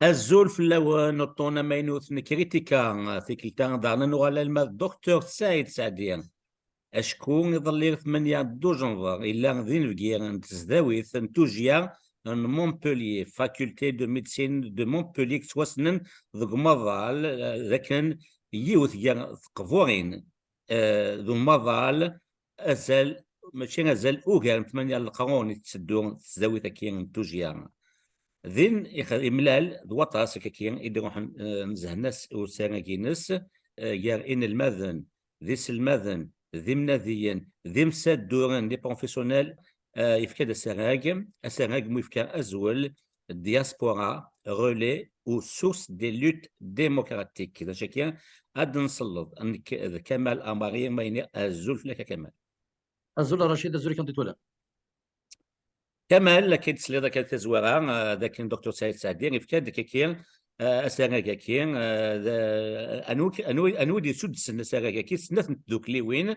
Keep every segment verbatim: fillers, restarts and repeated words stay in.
Azul fell-awen, uṭṭun amaynut n Kritika. Tikkelt-a daɣen ad nuɣal alma d Docteur Saɛid Saɛdi. Acku iḍelli tmanya d dujenber, yella d inebgi n tesdawit n tujya n Montpellier, Faculté de Médecine de Montpellier, yettwassnen deg umaḍal, eh, d akken yiwet gar teqburin, eh, d umaḍal azal, mačči azal, ugar n tmanya n leqrun i tetteddu tesdawit-agi n tujya. Din ixa-, imlal d waṭas akkaki i d-iruḥen, eh, nzehn-as usarag-ines, eh, gar inelmaden, d iselmaden, d imnadiyen, d imsadduren, des professionnels, eh, yefka-d asarag, asarag mu yefka azwel diaspora, relais ou source des luttes démocratiques. D acu akka ad d-nselleḍ nekk d Kamal Amari, ma ini azul fell-ak a Kamal. Azul a Racid, azul kan di twala. Kamal, akken tesliḍ akka tazwara, eh, d akken Docteur Saɛid Saɛdi yefka-d kaki, eh, asarag-agi, eh, d, anwi, anwi, anwi d-yessuddsen asarag-agi, snat n tdukliwin,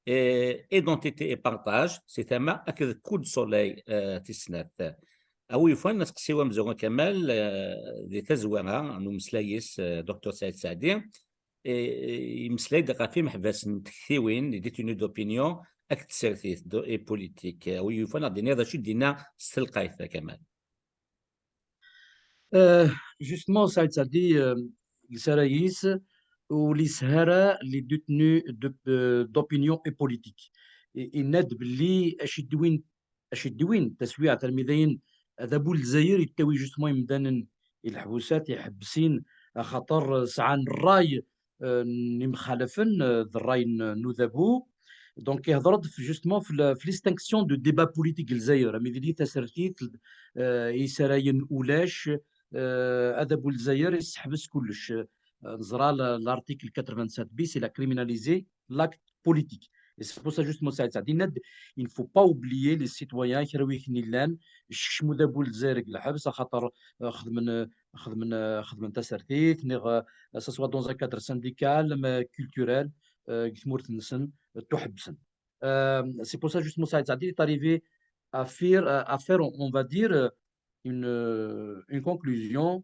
eh, Identité et Partage, si tama, akked Coup de Soleil, eh, tis snat. A wi yufan, asteqsi-w amezwaru a Kamal, eh, di tazwara n umeslay-is, eh, Docteur Saɛid Saɛdi, eh, yemmeslay-d ɣef imeḥbas n tektiwin, les détenus d'opinion, akked tsertit, de, et politique. Eh, wi yufan ad d-iniḍ acu i d-yenna s telqayt, a Kamal. Euh, justement, Saïd Saïdi, euh, yesara-yis, ur yeshara les détenus de, euh, d'opinion et politique. I-, yenna-d belli acu d-wwin, acu d-wwin taswiɛt armi dayen adabu n Lezzayer yettawi justement imdanen i leḥbusat, iḥebsin, axaṭer sɛan ṛṛay, euh, n yimxalafen, euh, d ṛṛay n, n udabu. Donc, ihḍer-d f-, justement f-, f-, l'extinction de débat politique deg Lezzayer, armi d tasertit, euh, isarayen ulac, euh, adabu n Lezzayer iseḥbes kullec. Euh, neẓra l-, l'article quatre-vingt-sept bis, il a criminalisé l'acte politique. Et c'est pour ça, justement, Saïd Saïdi, il ne faut pas oublier les citoyens, kra n wid yellan, yekcem udabu n Lezzayer deg lḥebs, axaṭer, euh, xedmen, euh, xedmen, euh, xedmen tasertit, neɣ, euh, que ce soit dans un cadre syndical, mais culturel, euh, deg tmurt-nsen, euh, ttuḥebbsen. Euh, c'est pour ça, justement, Saïd Saïdi est arrivé à faire, à, à faire, on, on va dire, euh, une, euh, une conclusion,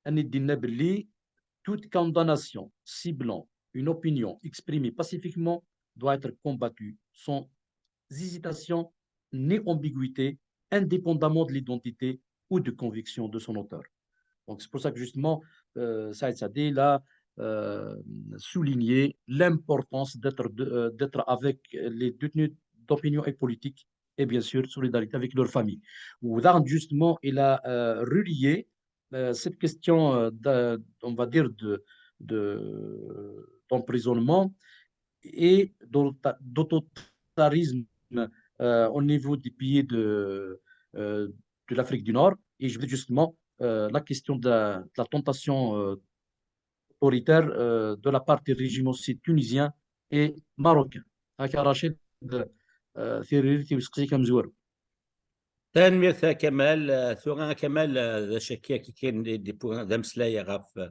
anni d-yenna belli toute condamnation ciblant une opinion exprimée pacifiquement doit être combattue sans hésitation ni ambiguïté, indépendamment de l'identité ou de conviction de son auteur. Donc, c'est pour ça que, justement, euh, Saïd Saïdi, il a, euh, souligné l'importance d'être de, euh, d'être avec les détenus d'opinion et politique et, bien sûr, solidarité avec leur famille. Ou, justement, il a, euh, relié, euh, cette question, euh, de, on va dire, de, de, d'emprisonnement et d'auto-, d'autoritarisme, euh, au niveau des pays de, euh, de l'Afrique du Nord. Et je veux justement, euh, la question de la, de la tentation, euh, autoritaire, euh, de la part des régimes aussi tunisiens et marocains. Akka Rachid, euh, tiririt-iw, seqsi-k amezwaru. Tanemmirt a Kamal. Euh, tura a Kamal, euh, d acu akka i kan d, d, d ameslay ɣef, euh,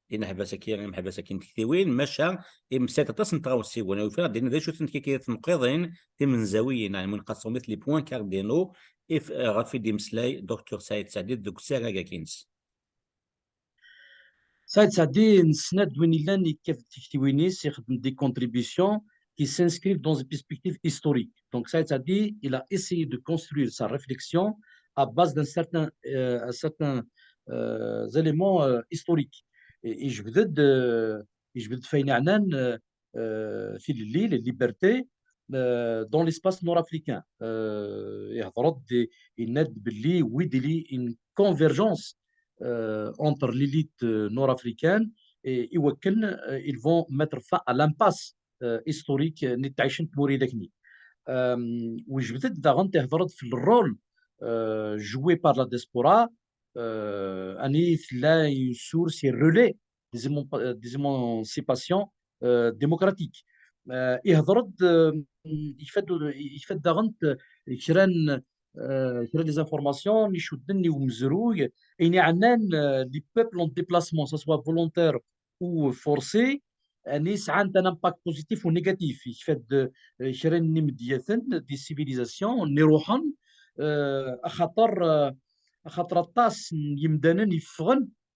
imeḥbas-agi, imeḥbas-agi n tektiwin, maca yemsal aṭas n tɣawsiwin. Ufan ad d-inin d acu-tent kiki tneqqiḍin timenzawiyin, ɛni munqaṣumit, les points cardinaux, if, ɣef i d-imeslay Docteur Saïd Saïdi deg usarag-agi-ines. Saïd Saïdi, nesna-d win illan yekkat tiktiwin-is, ixeddem des contributions qui s'inscrivent dans une perspective historique. Donc, Saïd Saïdi, il a essayé de construire sa réflexion à base d'un certain, euh, un certain, euh, éléments, euh, historiques. Et, et je veux dire, euh, et je veux faire une, euh, euh, tilelli, les libertés, euh, dans l'espace nord-africain. Euh, et il y a une convergence, euh, entre l'élite, euh, nord-africaine et, et, euh, ils vont mettre fin à l'impasse, euh, historique, euh, n tɛict n tmura-agi. Euh, وجبدت داغن تهضرت في le rôle, euh, joué par la diaspora, euh, أني ثلا une source et relais des éman-, euh, des émancipations, euh, démocratiques. Euh, ihḍer-d, euh, yekfa-d, yekfa-d daɣen, euh, kra n, euh, kra n les informations n icudden i umezruy, ayen iɛnan, euh, les peuples en déplacement, que ce soit volontaire ou forcé, ani sɛant un impact positif ou négatif. Yekfa-d, euh, kra n imedyaten, des civilisations, n iruḥen, euh, axaṭer, euh, axaṭer aṭas n yimdanen yeffɣen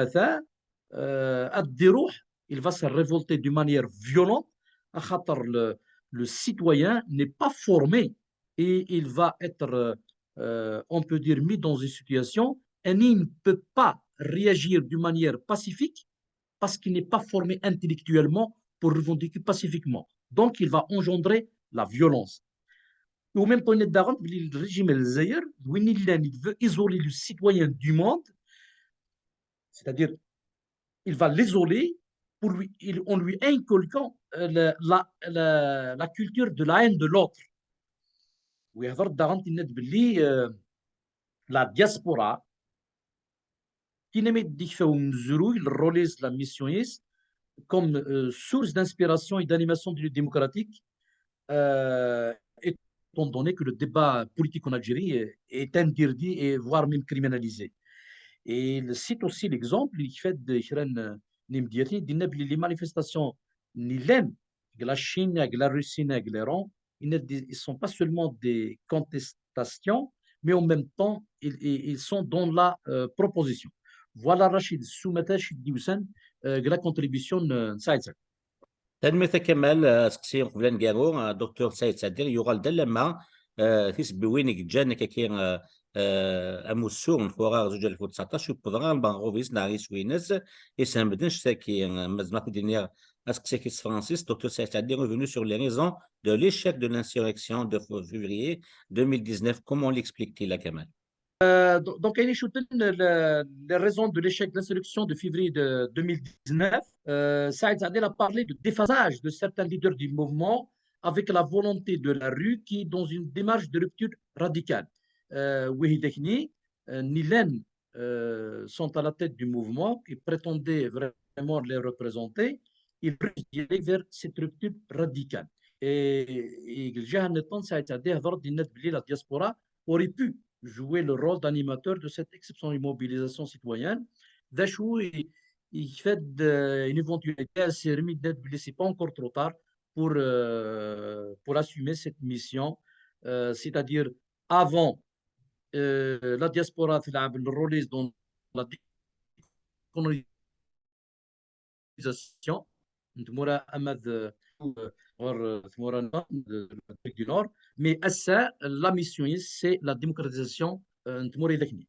umata, euh, ad d-iruḥ, il va se révolter de manière violente, axaṭer le, le citoyen n'est pas formé et il va être, euh, on peut dire, mis dans une situation où il ne peut pas réagir de manière pacifique parce qu'il n'est pas formé intellectuellement pour revendiquer pacifiquement. Donc, il va engendrer la violence. Et au même temps, il y a le régime Elzaïr, où il veut isoler le citoyen du monde, c'est-à-dire, il va l'isoler pour lui, il, en lui inculquant, euh, la, la, la, la culture de la haine de l'autre. ويهضر داغن تناد باللي، euh, la diaspora كاين ما يديك فيها مزروي الروليز لا ميسيونيس comme, euh, source d'inspiration et d'animation de lutte démocratique, euh, étant donné que le débat politique en Algérie est, est interdit et voire même criminalisé. Et il cite aussi l'exemple qui fait de Kren Nimdiati, les manifestations ni l'Inde, la Chine, la Russie, l'Iran, ils ne sont pas seulement des contestations, mais en même temps, ils, ils sont dans la, euh, proposition. Voilà, Rachid, sous ma tâche, euh, la contribution, euh, Tanemmirt a Kamal. Aseqsi uqbel ad ngeru, Docteur Saïd Sadir yuɣal-d alamma tisebbiwin i yeǧǧan akkaki amussu n furar zuǧ alaf u tseɛṭac, yewweḍ ɣer lbanɣub-is neɣ iswi-ines, isehmed annect-agi. Ma zemreɣ ad d-iniɣ aseqsi-agi s tefransist: Docteur Saïd Sadir est revenu sur les raisons de l'échec de l'insurrection de février deux mille dix-neuf. Comment l'explique-t-il, a Kamal? Donc, il échoue les raisons de l'échec de l'insurrection de février de deux mille dix-neuf. Saïd Sadir a parlé de déphasage de certains leaders du mouvement avec la volonté de la rue qui est dans une démarche de rupture radicale. Wehidakni, Nilen sont à la tête du mouvement, qui prétendait vraiment les représenter, il veut aller vers cette rupture radicale. Et il Saïd Sadir la diaspora aurait pu jouer le rôle d'animateur de cette exceptionnelle mobilisation citoyenne. D'ailleurs, il fait une éventualité assez remise, c'est pas encore trop tard pour, euh, pour assumer cette mission, euh, c'est-à-dire avant, euh, la diaspora a le rôle dans la décolonisation. Tmura ama d, euh, tmura, euh, du Nord, mais ass-a, la mission, c'est la démocratisation, euh,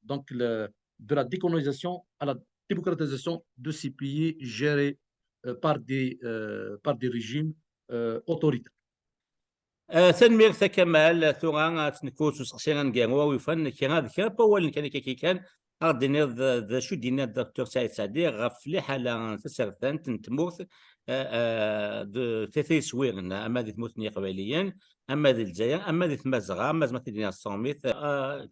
donc le, de la décolonisation à la démocratisation de ces pays gérés, euh, par des, euh, par des régimes, euh, autoritaires. Tanemmirt a Kamal. Tura ad tt-nefk s useqsi aneggaru, a wi yufan kra d kra n wawalen kan akka kan, ad ɣ-d-tiniḍ d acu d-yenna Docteur Saïd Sadir ɣef liḥala tasertant n tmurt, d tata yeswiren, ama di tmurt n Yiqbayliyen, ama di Lezzayer, ama di Tmazɣa, ama zemreɣ ad d-iniɣ s tṛumit.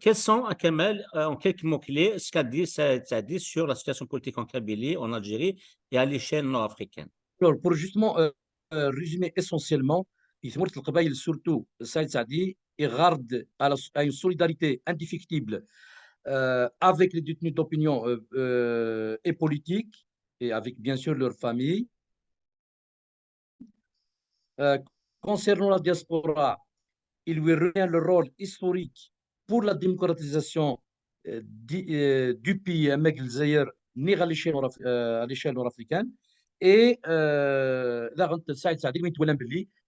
Quels sont, a Kamal, en quelques mots clés, ce qu'a dit Saïd Sadir sur la situation politique en Kabylie, en Algérie et à l'échelle nord-africaine? Alors, pour justement, euh, euh, résumer essentiellement, i tmurt n Leqbayel, surtout Saïd Sadir, il garde à, la, à une solidarité indéfectible, euh, avec les détenus d'opinion, euh, euh, et politique, et avec bien sûr leur famille. Euh, concernant la diaspora, il lui revient le rôle historique pour la démocratisation, euh, du, euh, du pays, euh, ama deg Lezzayer, neɣ à l'échelle nord-, euh, à l'échelle nord-africaine. Et, euh, la, Saïd Sadir,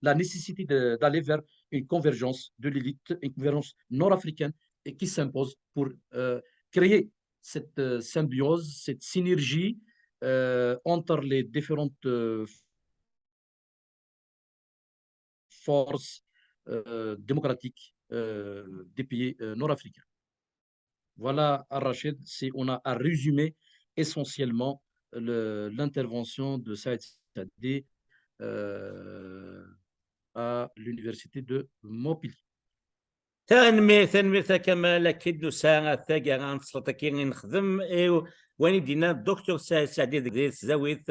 la nécessité de, d'aller vers une convergence de l'élite, une convergence nord-africaine et qui s'impose pour, euh, créer cette, euh, symbiose, cette synergie, euh, entre les différentes, euh, forces, euh, démocratiques, euh, des pays, euh, nord-africains. Voilà, Rachid, si on a à résumer essentiellement le, l'intervention de Saïd Sadir, euh, à l'université de Montpellier. Tanemmirt, tanemmirt a Kamal. Akked nusa taggara n tesleḍt-agi i nexdem i wayen i d-yenna Docteur Saïd Sadir di tesdawit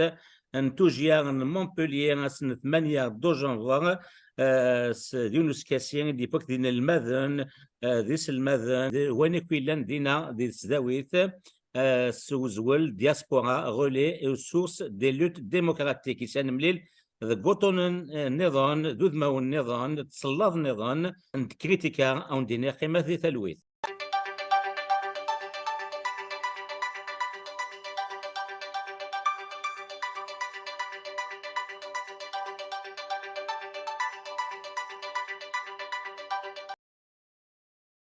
n tujya n Montpellier ass n tmanya dujanvar, s, d yiwen uskasi i d-yewwi akked inelmaden, d iselmaden, d wayen akk yellan dinna di tesdawit, s uzwel Diaspora, relais et source des luttes démocratiques. Yesɛa anemlil deg wuṭṭunen nniḍen, d udmawen nniḍen, d tsellaḍ nniḍen n tkritika, a wen-d-iniɣ qqimet di talwit.